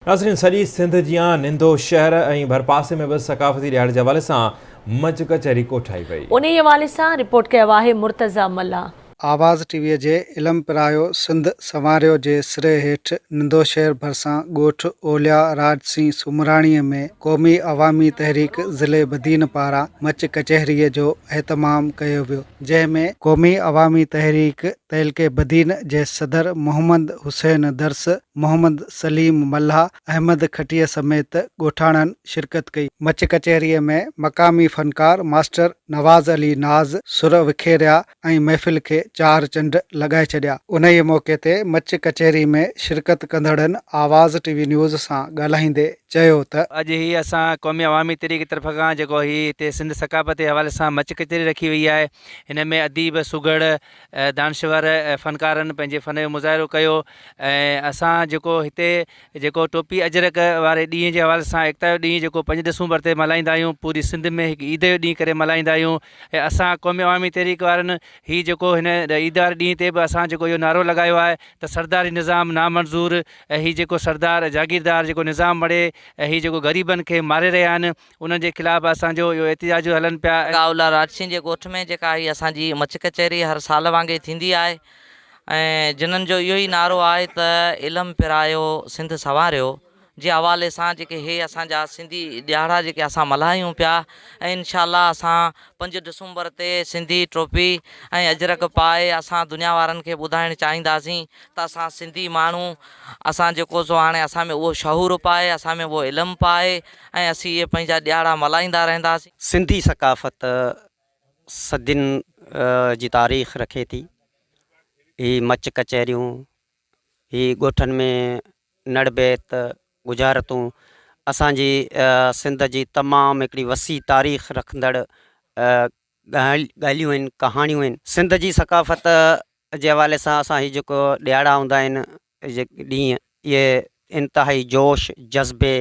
ناظرين سڄي سنڌ جيان نندو شهر ۽ ڀرپاسي ۾ به ثقافتي ڏهاڙي جي حوالي سان مچ ڪچهري ڪوٺائي وئي. انهي حوالي سان رپورٽ ڪيو آهي مرتضيٰ ملاح. آواز ٽي وي جي علم پرايو سنڌ سنواريو جي سري هيٺ نندوشهر ڀرسان ڳوٺ اولياء راڄ سين سومراڻيء ۾ قومي عوامي تحريڪ ضلعي بدين پاران مچ ڪچهريء جو اهتمام ڪيو ويو جنهن ۾ قومي عوامي تحريڪ تعلقي بدين جي صدر محمد حسين درس، محمد سليم ملاح، احمد کٽيء سميت ڳوٺاڻن شرڪت ڪئي. مچ ڪچهريء ۾ مقامي فنڪار ماسٽر نواز علي ناز سر وکيريا ۽ محفل کي چار چنڊ لڳائي ڇڏيا. انهيء موقعي تي مچ ڪچهري ۾ شرڪت ڪندڙن آواز ٽي وي نيوز سان ڳالهائيندي چيو ته. اڄ هي اسان قومي عوامي تحريڪ طرف کان جيڪو هي هتي سنڌ ثقافت جي حوالي سان مچ ڪچهري رکي وئي آهي هن ۾ اديب، سگهڙ، دانشور ۽ فنڪارن پنهنجي فن جو مظاهرو ڪيو ۽ اسان جيڪو هتي جيڪو ٽوپي اجرڪ واري ڏينهن جي حوالي سان ايڪتا جو ڏينهن جيڪو پنج ڊسمبر تي ملهائيندا آهيون پوري سنڌ ۾ هڪ عيد جو ڏينهن ڪري ملهائيندا آهيون ۽ اسان قومي عوامي تحريڪ وارن هي جيڪو هن عيد واري ڏينهن تي به اسان جيڪو اهو نعرو لڳايو آهي ته سرداري نظام نامنظور ۽ هي جيڪو سردار جاگيردار جيڪو نظام مڙهي ۽ هي جيڪو غريبن کي ماري رهيا آهن انهن جي خلاف اسان جو اهو احتجاج هلن پيا. گاولا راڄسين جي ڳوٺ ۾ جيڪا هي اسان جي مچ ڪچهري هر سال وانگي ٿيندي آهي ۽ جنھن جو اهو ئي نعرو آهي ته علم پرايو سنڌ سنواريو جي حوالي سان جيڪي هي اسان جا سنڌي ڏهاڙا جيڪي اسان ملهايون پيا ۽ انشاء الله اسان پنج ڊسمبر تي سنڌي ٽوپي ۽ اجرڪ پائي اسان دنيا وارن کي ٻڌائڻ چاهينداسين ته اسان سنڌي ماڻهو اسان جيڪو سو هاڻي اسان ۾ اهو شعور به آهي اسان ۾ اهو علم به آهي ۽ اسين اهي پنهنجا ڏهاڙا ملهائيندا رهنداسين. سنڌي ثقافت صدين جي تاريخ رکي ٿي. هي مچ ڪچهريون، هي ڳوٺن ۾ نڙ بيت، ڳجهارتون اسان جي سنڌ جي تمام هڪڙي وسيع تاريخ رکندڙ ڳالهيون آهن، ڪهاڻيون آهن. سنڌ جي ثقافت جي حوالي سان اسان هي جيڪو ڏهاڙا هوندا آهن ڏينهن اهي انتهائي جوش، جذبي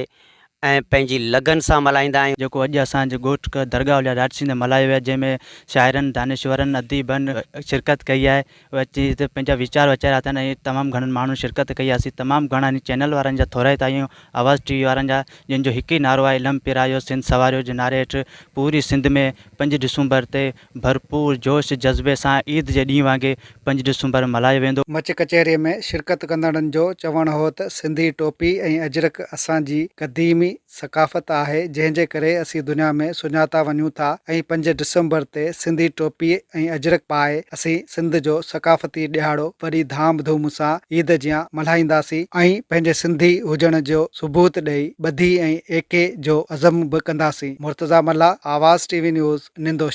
۽ پنهنجي لگن سان ملهائيندا آهيون. جيڪو اڄ اسان جي ڳوٺ درگاهه اولياء راڄ سنڌ ۾ ملهايو ويو آهي جنهن ۾ شاعرن، دانشورن، اديبن شرڪت ڪئي آهي اهي اچي هتي پنهنجا ويچار وچاريا اٿن ۽ تمام گهڻن ماڻهن شرڪت ڪئي آهي اسين تمام گهڻا هن چينل وارن جا ٿورائتا آهيون آواز ٽي وي وارن جا جن جو هڪ ئي نعرو آهي علم پرايو سنڌ سنواريو جي نعري هيٺ پوري سنڌ ۾ پنج ڊسمبر تي ڀرپور جوش جذبي سان عيد جي ڏينهن وانگي پنج ڊسمبر ملهايو ويندو. مچ ڪچهري ۾ شرڪت ڪندڙن جو چوڻ هو ته سنڌي ٽوپي ۽ اجرڪ اسان جي قديمي ثقافت آهي جنهن جي ڪري اسين دنيا ۾ سڃاتا وڃون ٿا ۽ پنج ڊسمبر تي سنڌي ٽوپي ۽ اجرڪ پائي اسين سنڌ جو ثقافتي ڏهاڙو وڏي ڌام ڌوم سان عيد جيان ملهائينداسين ۽ پنهنجي سنڌي هجڻ جو ثبوت ڏئي ٻڌي ۽ ايڪي جو عزم به ڪنداسين. Murtaza Mallah, Awaz T V news, Nando.